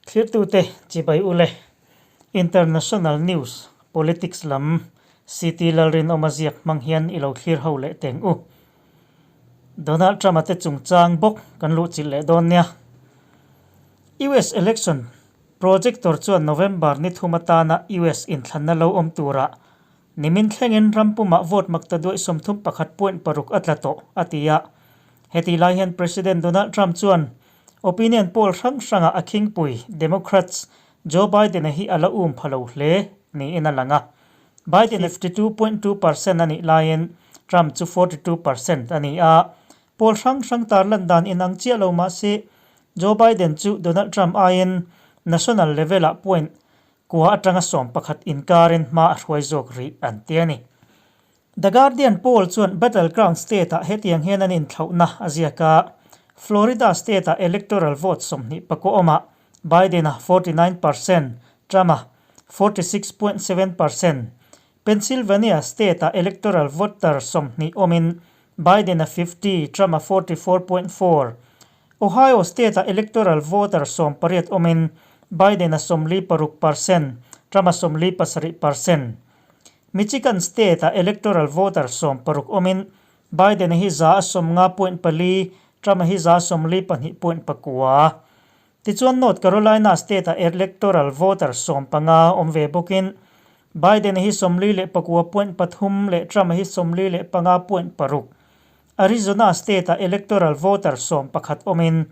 Thlirtute chibai ule International News, Politics lam CT Lalrinawma ziak hmang hian i lo thlir ho leh teng u. Donald Trump-a te chungchang bawk kan luhchilh leh dawn nia. US Election Projector chuan November ni thum atana US inthlanna lo awm turah nimin thlengin ram pumah vote makta duaih 31.6 a tla tawh, a ti a. Heti lai hian President Donald Trump chuan opinion poll hrang hrangah a khingpui Democrats Joe Biden-a hi a la um pha lo hle niin a lang a. Biden 52.2% a nih laiin Trump chu 42% a ni a. Poll hrang hrang tarlan dan inang chiah lo mah se Joe Biden chu Donald Trump aiin national level-ah point kua atanga 11 inkarin hma a hruai zawk rih an ti a ni. The Guardian poll chuan battleground state-ah hetiang hian an inthlauhna a ziak a, Florida state-ah electoral vote 24 awmah Biden-a 49%, Trump-a 46.7%, Pennsylvania state-ah electoral voter 20 awmin Biden-a 50, Trump-a 44.4, Ohio state-ah electoral voter 18 awmin Biden-a 46%, Trump-a 47%. Michigan state-ah electoral voter 60 awmin Biden-a hi 50.4, Trump-a hi 42.9. Tichuan North Carolina state-ah electoral voter 15 awm ve bawkin Biden-a hi 49.3 leh Trump-a hi 45.6. Arizona state-ah electoral voter 11 awmin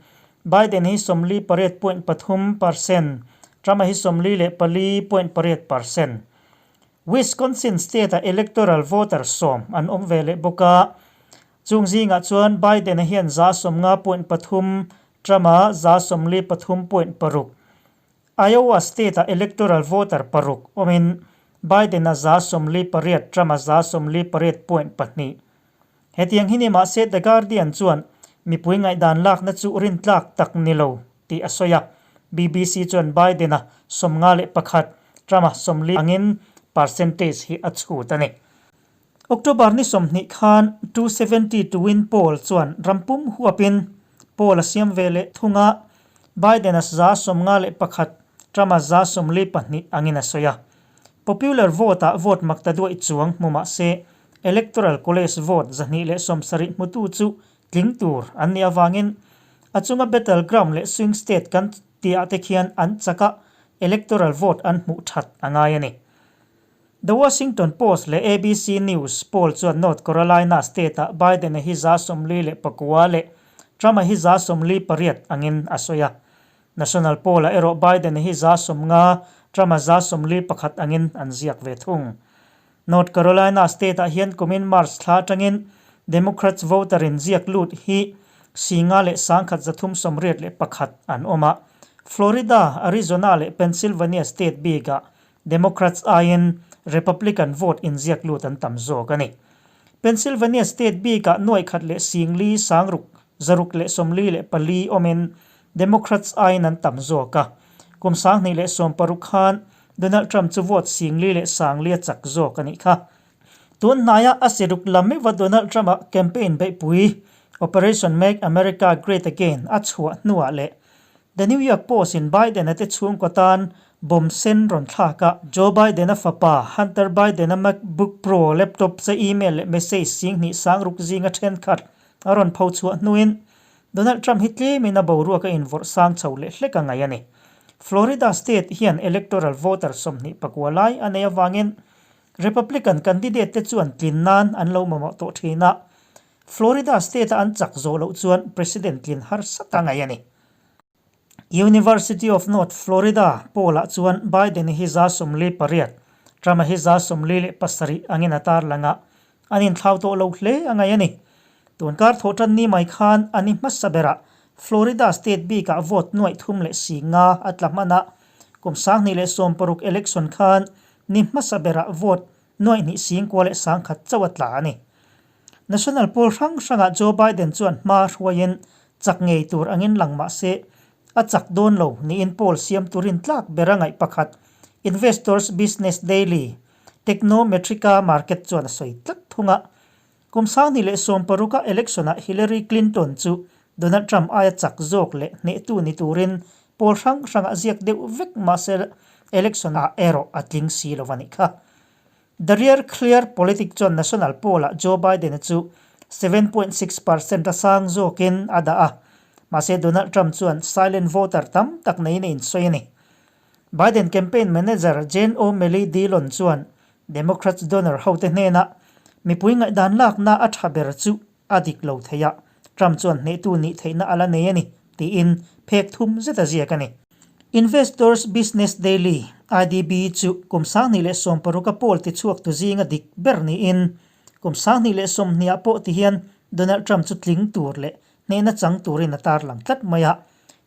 Biden hi 48.3%, Trump-a hi 44.8%. Wisconsin state-ah electoral voter 10 an awm ve leh bawk a, chung zingah chuan Biden-a hian 50.3, Trump-a 43.6. Iowa state-ah electoral voter 6 awmin Biden-a 48, Trump-a 48.2. Hetiang hi ni mah se The Guardian chuan mipui ngaihdan lakna chu rintlak tak ni lo tih a sawi a. BBC chuan Biden-a 51, Trump-a 40 angin percentage hi a chhut a ni. October ni 20 khan 270 to win poll chuan rampum huapin poll a siam ve leh thung a, Biden-a 51, Trump-a 42 angin a sawi a. Popular vote-ah vote makta duaih chuang hmu mah se Electoral College vote 270 hmutu chu tling tur an nih avangin a chunga battleground leh swing state kan tihah te khian an chak a, electoral vote an hmuh that a ngai a ni. The Washington Post leh ABC News poll chuan North Carolina state-ah Biden-a hi 49 leh Trump-a hi 48 angin a sawi a. National poll-ah erawh Biden-a hi 50, Trump-a 41 angin an ziak ve thung. North Carolina state-ah hian kumin March thla atangin Democrats voter in ziak lut hi 5,181 an awm a. Florida, Arizona leh Pennsylvania state bikah Democrats aiin Republican vote inziak lut an tam zawk a ni. Pennsylvania state bikah 1,006,644 awmin Democrats aiin an tam zawk a. Kum 2016 khan Donald Trump chu vote 4,004 a chak zawk a nih kha. Tun hnaia a siruk lam meuhva Donald Trump-a campaign beihpui Operation Make America Great Again a chhuah hnuah leh The New York Post-in Biden-a te chhungkaw tan bomb sen rawn thlak a, Joe Biden-a fapa Hunter Biden-a MacBook Pro laptop che email leh message 26,000 zinga thenkhat a rawn pho chhuah hnuin Donald Trump hi tlemin a boruak a invawrh sang chho leh hlek a ngaih a ni. Florida state hian electoral voter 29 lai a nei avangin Republican candidate te chuan tlin nan an lo mamawh tawh thin a, Florida state a an chak zawh loh chuan president tlin harsa ta ngaih a ni. University of North Florida poll-ah chuan Biden hi 48, Trump-a hi 47 angin a tarlang a, An inthlau tawh lo hle a ngaih a ni. Tunkar thawh tan ni mai khan an i hmasa berah Florida state bikah vote 3,050 a tla hman a, kum 2016 election khan ni hmasa berah vote 2,901 chauh a tla a ni. National poll hrang hrangah Joe Biden chuan hma hruaiin chak ngei tur angin lang mah se a chak dawn lo niin poll siam turin tlak ber a ngaih pakhat Investors Business Daily Technometrica market chuan a sawi tlat thung a. Kum 2016 election-ah Hillary Clinton chu Donald Trump aia chak zawk leh hnehtu ni turin Pawl hrang hrangah ziak deuh vek mahse election ah erawh a tling si lo a nih kha. The Real Clear Politic chuan national poll ah Joe Biden-a chu 7.6 percent a sang zawkin a dah a, mahse Donald Trump chuan silent voter tam tak neiin a insawi a ni. Biden campaign manager Jane O'Malley Dillon chuan Democrats donor hote hnenah mipui ngaihdan lakna a tha ber chu a dik lo thei a, Trump chuan hnehtu nih theihna a la nei a ni, tiin phek thum zet a ziak a ni. Investors Business Daily, IDB, chu kum 2016 a poll tichhuaktu zinga dik ber niin, kum 2020 ah pawh tihian Donald Trump chu tling tur leh hnehna chang turin a tarlang tlat mai a.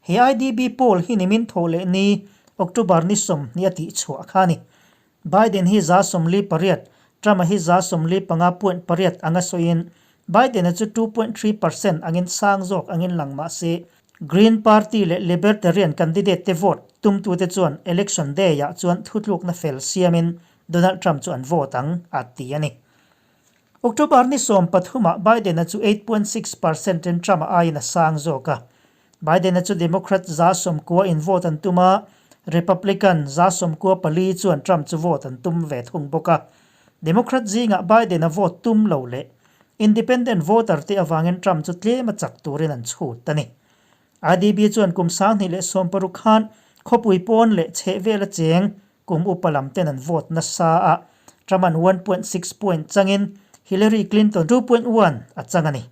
He IDB poll hi nimin thawh leh ni October ni 20 a tihchhuah kha a ni. Biden hi 48, Trump-a hi 45.8 anga sawiin Biden-a chu 2.3 percent angin sang zawk angin lang mah se, Green Party leh Libertarian candidate te vote tumtute chuan election day-ah chuan thutlukna fel siamin Donald Trump chu an vote ang, a ti a ni. October ni 13-ah Biden-a chu 8.6 percent in Trump-a aiin a sang zawk a. Biden-a chu Democrat 90 in vote an tum a, Republican 94 chuan Trump chu vote an tum ve thung bawk a. Democrat zingah Biden-a vote tum lo leh Independent voter te avangin Trump chu tlem a chak turin an chhut a ni. IDB chuan kum 2016 khan khawpui pawn leh chhehvel a cheng kum upa lam ten an vote nasa a, Trump-a'n 1.6 point changin Hillary Clinton 2.1 a chang a ni.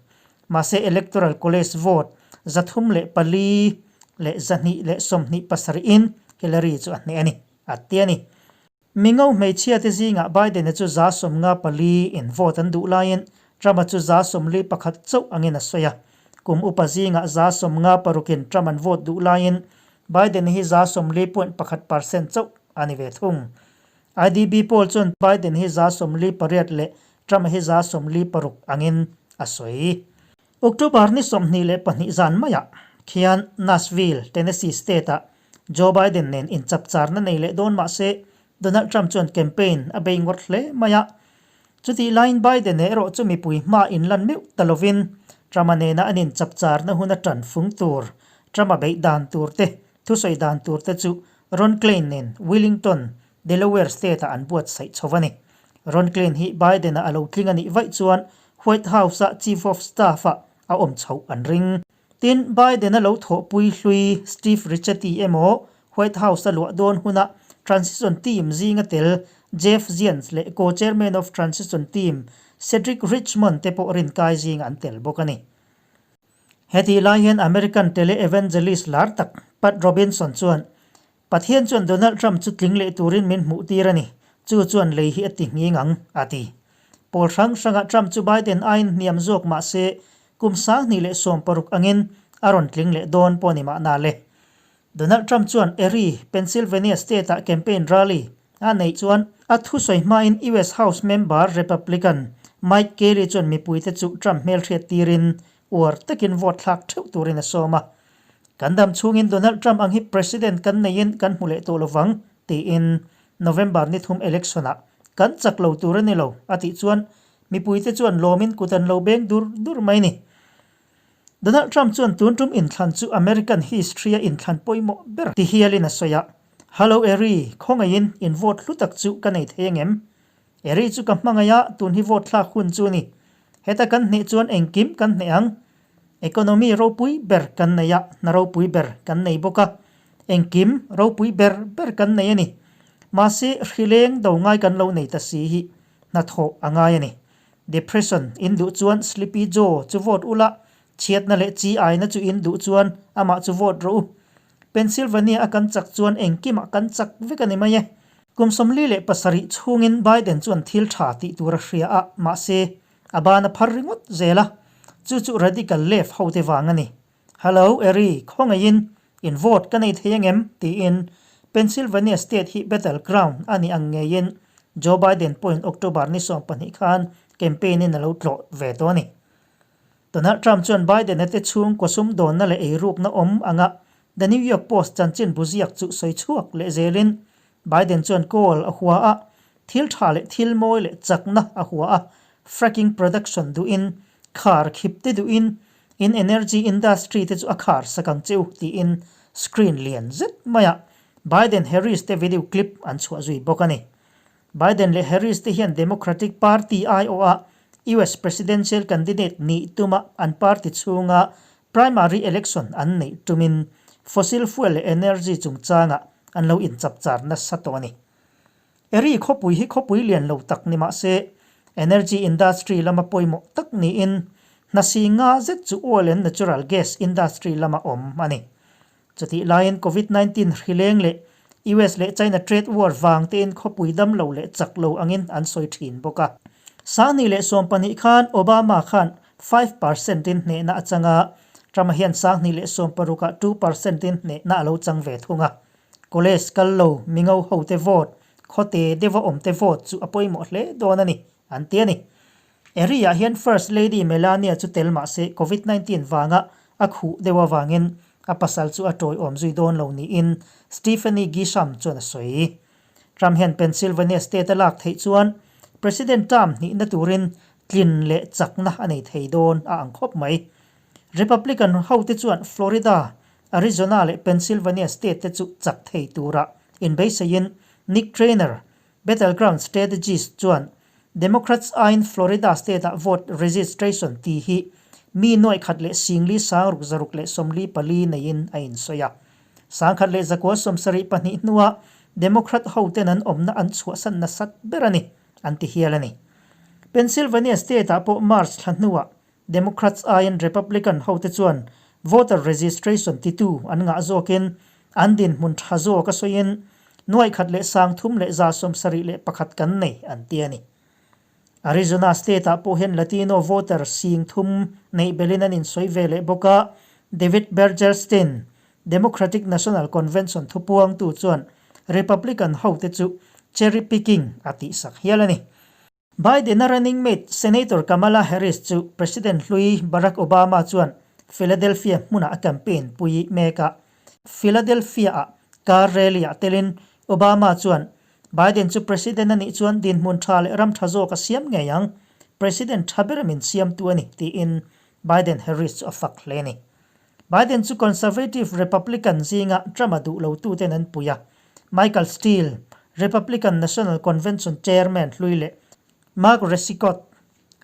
Mahse Electoral College vote 304 leh 227 in Hillary chu a hneh a ni, a ti a ni. Mingo hmeichhia te zingah Biden-a chu 54 in vote an duh laiin Trump-a chu 41 chauh angin a sawi a. Kum upa zingah 56 in Trump an vote duh laiin Biden-a hi 40.1 percent chauh a ni ve thung. IDB poll chuan Biden hi 48 leh Trump hi 46 angin a sawi. October ni 22 zan maiah khian Nashville, Tennessee state-ah Joe Biden nen inchapcharna nei leh dawn mah se Donald Trump chuan campaign a bei ngawt hle mai a. Chutih laiin Biden erawh chu mipui hma inlan meuh ta lovin Trump-a nena an inchapcharna hun a tan fung tur, Trump-a beih dan tur te, thusawi dan tur te chu Ron Klain nen Wilmington, Delaware state-ah an buatsaih chho a ni. Ron Klain hi Biden-a a lo tling a nih vaih chuan White House-a Chief of Staff-ah a awm chhoh an ring. Tin, Biden-a lo thawhpui hlui Steve Ricchetti emaw White House-a luah dawn huna Transition Team zinga tel Jeff Zients leh Co-Chairman of Transition Team Cedric Richmond te pawh rinkai zinga an tel bawk a ni. Hetih lai hian American tele-evangelist lar tak Pat Robinson chuan Pathian chuan Donald Trump chu tling leh turin min hmuh tir a ni, chu chuan lei hi a ti nghing ang, a ti. Pawl hrang hrangah Trump chu Biden aiin hniam zawk mah se, kum 2016 angin a rawn tling leh dawn pawh ni mahna le. Donald Trump chuan Erie, Pennsylvania state-ah campaign rally a neih chuan a thusawi hmain US House member Republican Mike Kelly chuan mipuite chu Trump hmelhriat tirin uar takin vote thlak theuh turin a sawm a. Kan dam chhungin Donald Trump ang hi President kan neiin kan hmu leh tawh lovang, tiin November ni thum election-ah kan chak lo tur a ni lo, a tih chuan mipuite chuan lawmin kut an lo beng dur dur mai ni. Donald Trump chuan tun tum inthlan chu American history-a inthlan pawimawh ber ti hialin a sawi a, Hello Erie, khawngaihin in vote hlu tak chu ka nei thei angem? Erie chu ka hmangaih a, tun hi vote thlak hun chu a ni. Heta kan hneh chuan engkim kan hneh ang. Economy ropui ber kan nei a, hna ropui ber kan nei bawk a. Engkim ropui ber ber kan nei a ni. Mahse, hrileng do ngai kan lo nei ta si hi hnathawh a ngai a ni. Depression in duh chuan Sleepy Joe chu vote ula, chhiatna leh chi aina chu in duh chuan amah chu vote rawh u. Pennsylvania a kan chak chuan engkimah kan chak vek a ni mai e. Kum 47 chhungin Biden chuan thil tha tih tur a hria a, mahse, A ban a phar ringawt zel a, chu chu radical left hote vang a ni. Hello, Erie, khawngaihin in vote ka nei thei angem? tiin Pennsylvania state hi battle ground a nih ang ngeiin Joe Biden pawhin October ni 12 khan campaign in a lo tlawh ve tawh a ni. Donald Trump chuan Biden-a te chhungkaw sumdawnna leh eirukna awm anga The New York Post chanchinbu ziak chu sawi chhuak leh zelin Biden chuan coal a hua a, thil tha leh thil mawi leh chakna a hua a, fracking production duhin, khar khip te duhin, in energy industry te chu a khar sak ang che u tiin screen lian zet maiah Biden-Harris te video clip an chhuah zui bawk a ni. Biden leh Harris te hian Democratic Party aiawha US Presidential candidate nih tuma an party chhunga primary election an neih tumin fossil fuel leh energy chungchangah an lo inchapchar nasa tawh a ni. Erie khawpui hi khawpui lian lo tak ni mah se energy industry lama pawimawh tak niin hnasi nga zet chu oil and natural gas industry lama awm a ni. Chutih laiin Covid 19 hrileng leh US leh China trade war vang tein khawpui dam lo leh chak lo angin an sawi thin bawk a. Sanghnih leh 12 khan Obama khan 5% in hnehna a chang a, Trump-a hian 2016 ah 2% in hnehna a lo chang ve thung a. College kal lo mingo hote vote, khawte deuha awmte vote chu a pawimawh hle dawn a ni, an ti a ni. Erie-ah hian First Lady Melania chu tel mah se Covid 19 vanga a khuh deuh avangin a pasal chu a tawiawm zui dawn lo niin Stephanie Gisham chuan a sawi. Trump hian Pennsylvania state a lak theih chuan President term hnihna turin tlin leh chakna a nei thei dawn a ang khawp mai. Republican hote chuan Florida, Arizona leh Pennsylvania state te chu chak thei tura inbeiseiin Nick Traynor, Battleground Strategist chuan Democrats aiin Florida state-ah vote registration tih hi mi nuaih khat leh singli sangruk zaruk leh 44 neiin a insawi a. 1172 hnuah Democrat hoten an awmna an chhuahsan nasat ber a ni, an ti hial a ni. Pennsylvania state-ah pawh March thla hnuah Democrats aiin Republican hote chuan voter registration titu an ngah zawkin an dinhmun tha zawk a sawiin nuaih khat leh 3171 kan nei an ti a ni. Arizona state-ah pawh hian Latino voter 3000 neih belin an insawi ve leh bawk a, David Bergerstein, Democratic National Convention thupuangtu chuan Republican hote chu cherry picking a tihsak hial a ni. Biden-a running mate Senator Kamala Harris chu President hlui Barack Obama chuan Philadelphia hmunah a campaign pui mek a. Philadelphia-ah car rally-ah telin Obama chuan Biden chu President a nih chuan dinhmun tha leh ram tha zawk a siam ngei ang, President tha ber min siamtu a ni tiin Biden Harris chu a fak hle a ni. Biden chu Conservative Republican zinga Trump-a duh lotuten an pui a, Michael Steele, Republican National Convention chairman hlui leh Mark Resicott,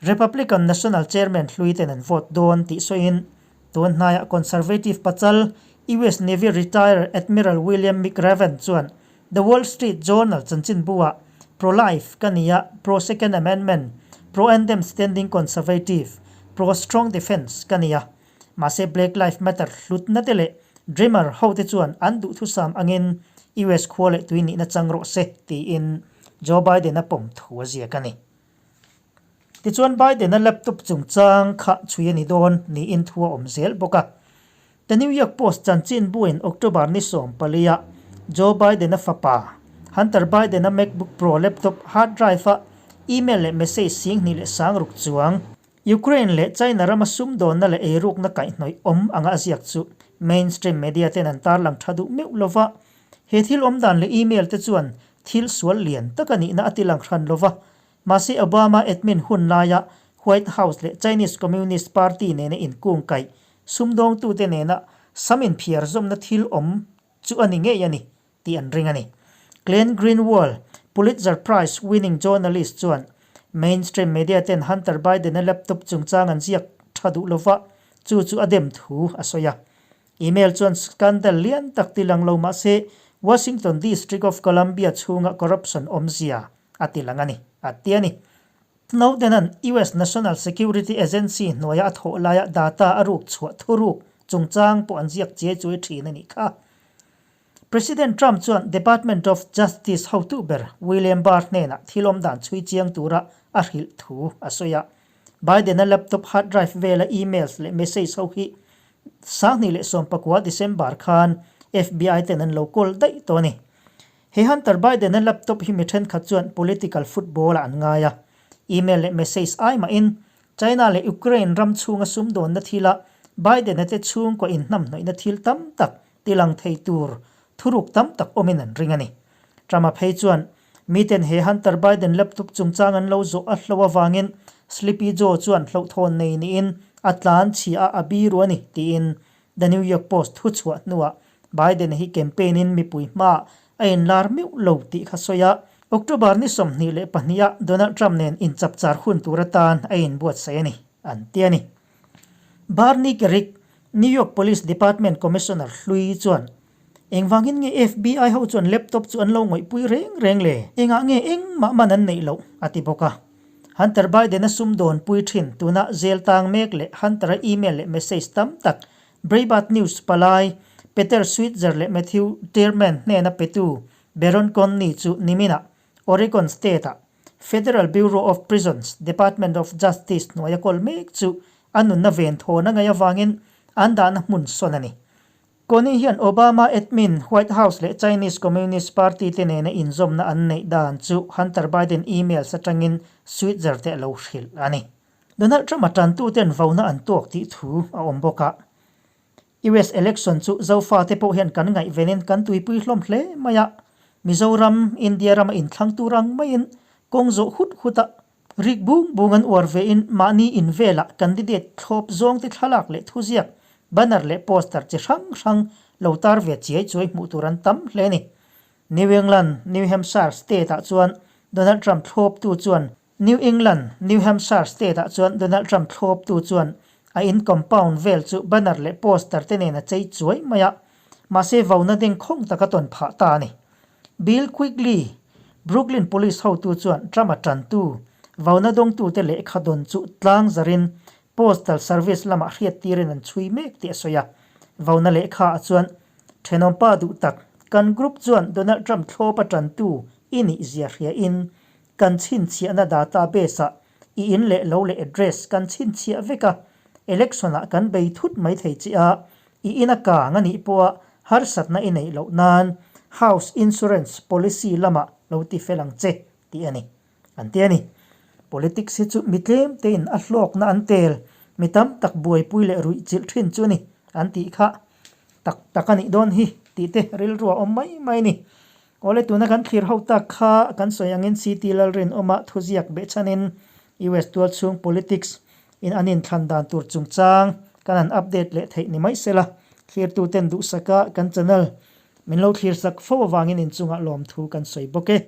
Republican National chairman hluiten an vote dawn tih sawiin tun hnaiah Conservative pachal US Navy retired Admiral William McRaven chuan The Wall Street Journal chanchinbu-ah Pro-life ka ni a, pro-Second Amendment, pro-Endem Standing Conservative, pro-Strong Defense ka ni a. Mahse Black Life Matter hlutna te leh Dreamer ho te chuan an duhthusam angin US khua leh tui nihna chang rawh se tiin Joe Biden a pawm thu a ziak a ni. Tichuan Biden a laptop chungchang kha chhui a ni dawn niin thu a awm zel bawk a. The New York Post chanchinbuin October ni 14 ah Joe Biden a fapa Hunter Biden a MacBook Pro laptop hard drive a email leh message 26,000 chuang Ukraine leh China rama sumdawnna leh eirukna kaihhnawih awm anga a ziak chu mainstream media ten an tarlang tha duh meuh lova. He thil awmdan leh email te chuan thil sual lian tak a nihna a tilang hran lova. Mahse Obama admin hun laia White House leh Chinese Communist Party nena inkungkaih sumdawngtute nena sam inphiar zawmna thil awm chu a ni ngei a ni. tih an ring a ni. Glenn Greenwald, Pulitzer Prize winning journalist chuan mainstream media ten Hunter Biden-a laptop chungchang an ziak tha duh lova, chu chu a dem thu a sawi a. Email chuan scandal lian tak tilang lo mah se Washington District of Columbia chhunga corruption awmzia a tilang a ni, a ti a ni. Snowden-a'n US National Security Agency hnuaia a thawh laia data a ruk chhuah thuruk chungchang pawh an ziak chiai chuai thin a nih kha. President Trump chuan Department of Justice hotu ber William Barr hnenah thil awm dan chhui chiang tura a hrilh thu a sawi a. Biden-a laptop hard drive vela emails leh message ho hi 2019 December khan FBI ten an lo kawl daih tawh a ni. He Hunter Biden-a laptop hi mi thenkhat chuan political football-ah an ngai a. Email leh message ai mahin China leh Ukraine ram chhunga sumdawnna thila Biden-a te chhungkaw inhnamhnawihna thil tam tak tilang thei tur thuruk tam tak awmin an ring a ni. Trump-a phei chuan miten he Hunter Biden laptop chungchang an lo zawh a hlo avangin Sleepy Joe chuan hlauhthawn nei niin a tlan chhia a, a biru a ni, tiin The New York Post thuchhuah hnuah Biden-a hi campaign-in mipui hmaah a inlar meuh lo tih kha sawi a, October ni 22 ah Donald Trump nen inchapchar hun tur atan a inbuatsaih a ni, an ti a ni. Barney Kerrick, New York Police Department Commissioner hlui chuan, Engvangin nge FBI ho chuan laptop chu an lo ngawihpui reng reng le? Engah nge engmah man an neih loh? a ti bawk a. Hunter Biden-a sumdawnpui thin tuna jail tang mek leh Hunter-a email leh message tam tak Breitbart News palai Peter Switzer leh Matthew Tierman hnena petu Baron Connie chu niminah Oregon State-ah Federal Bureau of Prisons, Department of Justice hnuaia kawl mek chu a nunna ven thawn a ngaih avangin an dahna hmun sawn a ni. Connie hian Obama admin, White House leh Chinese Communist Party te nena inzawmna an neih dan chu Hunter Biden emails atangin Switzer te a lo hrilh a ni. Donald Trump-a tantuten vauna an tuak tih thu a awm bawk a. US election chu Zofate pawh hian kan ngaihvenin kan tuipui hlawm hle mai a. Mizoram, India rama inthlang tur ang maiin kawng zawh hut hut a, rik bung bung an uar vein mahni in velah candidate thlawp zawngte thlalak leh thuziak, banner leh poster chi hrang hrang lo tar ve chiai chuai hmuh tur an tam hle a ni. New England, New Hampshire state-ah chuan Donald Trump thlawptu chuan New England, New Hampshire state-ah chuan Donald Trump thlawptu chuan a in compound vel chu banner leh poster te nen a chei chuai mai a, mahse vauna deng khawng tak a tawn phah ta a ni. Bill Quigley, Brooklyn Police hotu chuan Trump-a tantu, vauna dawngtute lehkha dawn chu tlang zarin Postal Service lamah hriat tirin an chhui mek tih a sawi a. Vauna lehkha ah chuan, Thenawmpa duh tak, kan group chuan Donald Trump thlawpa tantu i nih zia hria in Kan chhinchhiahna database ah i in leh lo leh address kan chhinchhiah vek a, election ah kan bei thut mai thei che a, i in a kang a nih pawha harsatna i neih loh nan house insurance policy lamah lo ti fel ang che tih a ni, an ti a ni. Politics hi chu mi tlem tein a hlawkna an tel, mi tam tak buaipui leh ruih chilh thin chu a ni, an tih kha tak tak a nih dawn hi tih te rilru a awm mai mai a ni. Awle tuna kan thlir ho tak kha kan sawi angin CT Lalrinawma thuziak behchhanin US tualchhung politics in an inthlan dan tur chungchang kan han update leh theih ni mai sela, thlirtuten duhsaka kan channel min lo thlirsak fo avangin inchungah lawmthu kan sawi bawk e.